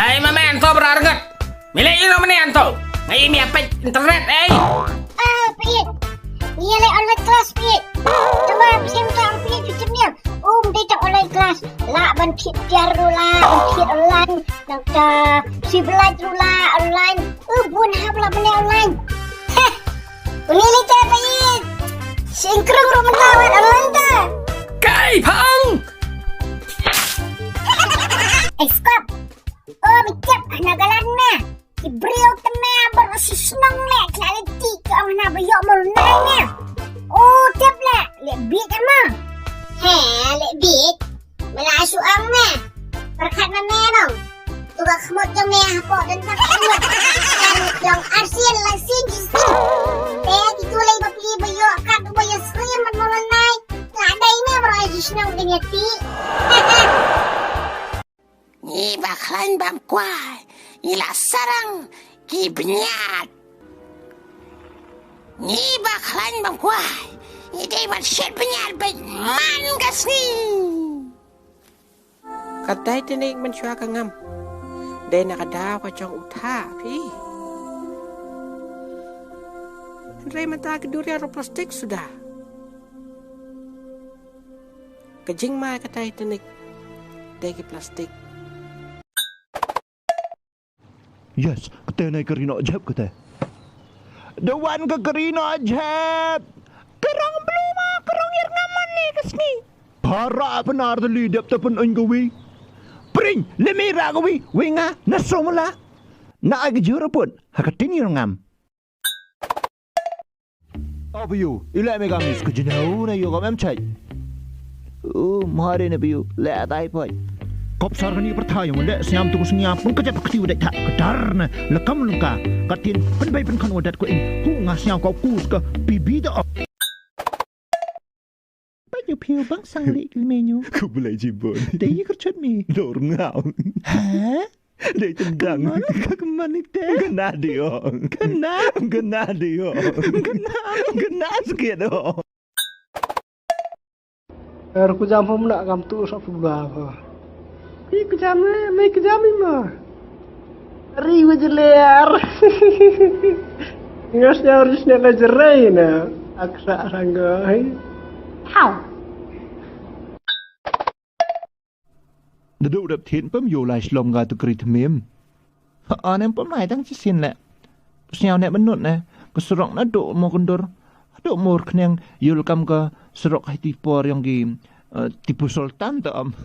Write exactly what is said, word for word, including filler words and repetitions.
Ai ma me Anto bra rngat. Me leh ïa no mane Anto? Nga ïa me peit internet ei. Ah, peit. Ïa leh online class peit. Coba peit ka peit peit ni. Um dei ta online class. La ban thied tiar ru la ban thied online. Nang ta sibelat ru la online. Uh bun hap la mane online. Heh. Uni li ta peit. Singkrung ru mata wan online ta. Kai phang. Ai skop. O mi tip hana galan me. Ki briew te me bar shisnong le kla le ti ki ong hana ba yok mul nai me. O tip le le bit ma. He le bit. Me la shu ong me. Perkhat ma me dong. Tu ba khmut jong me hapoh dan tak khmut. Kan jong arsian la sin jis. Te ki tu lei ba pli ba yok kat ba ya sri man mul nai. La dai me bar shisnong de nyati. Ngi ba khlaiñ bam kwai, ngi la sarang ki bniat. Ngi ba khlaiñ bam kwai, ngi dei ban shet bniat bad man ka sngi. Ka Titanic man shwa ka ngam. Dei na ka daw ka jong u tha phi. Hynrei mynta ki duria ro plastik suda. Ka jingma ka Titanic dei ki plastik. Yes, kata ne ka rino jep kata. Da wan ka rino jep. Ka rong blue ma, ka rong ir ngaman ne ka sngi. Para penar tali dep ta pen un ka wi. Pring, lemi ra ka wi, wi nga, na somla. Na ai ka jura pun, ha ka tin ir ngam. O biu, i leh me ka mis ka jneu na yu ka mem chai. U mare ne biu, leh tai poi. Kop sar kani perthai mo leh sñiam tu sñiam pun ka jat kti wadai tha ka dar na le kam lungka. Ka tin pen bai pen khan wadat ko in hu nga sñiam kau kus ka pibi da op. Bai yu piu bang sang li kil menu. Ku belai jibon. Dei yi kerchot mi. Dor ngau. Ha? Dei tendang. Kemana? Kemana ite? Kena dia. Kena? Kena dia. Kena? Kena sikit dia. Er ku jam hom nak kam tu sok pegawai apa? Ki ku jam eh, mai ku jam ima. Ri wajeler. Ngas ya harus nak ngajarai na. Aksa sanggai. How? Naduh dep thied pem ïoh lai shlom ga tu kri thmim. Ha anem pem lai tang chi sin leh. Sñiaw ne menut ne. Ka surok naduh mo kendur. Naduh mur khneng ïul kam ka surok hai ti por yong ki, eh, Tipu Sultan ta am.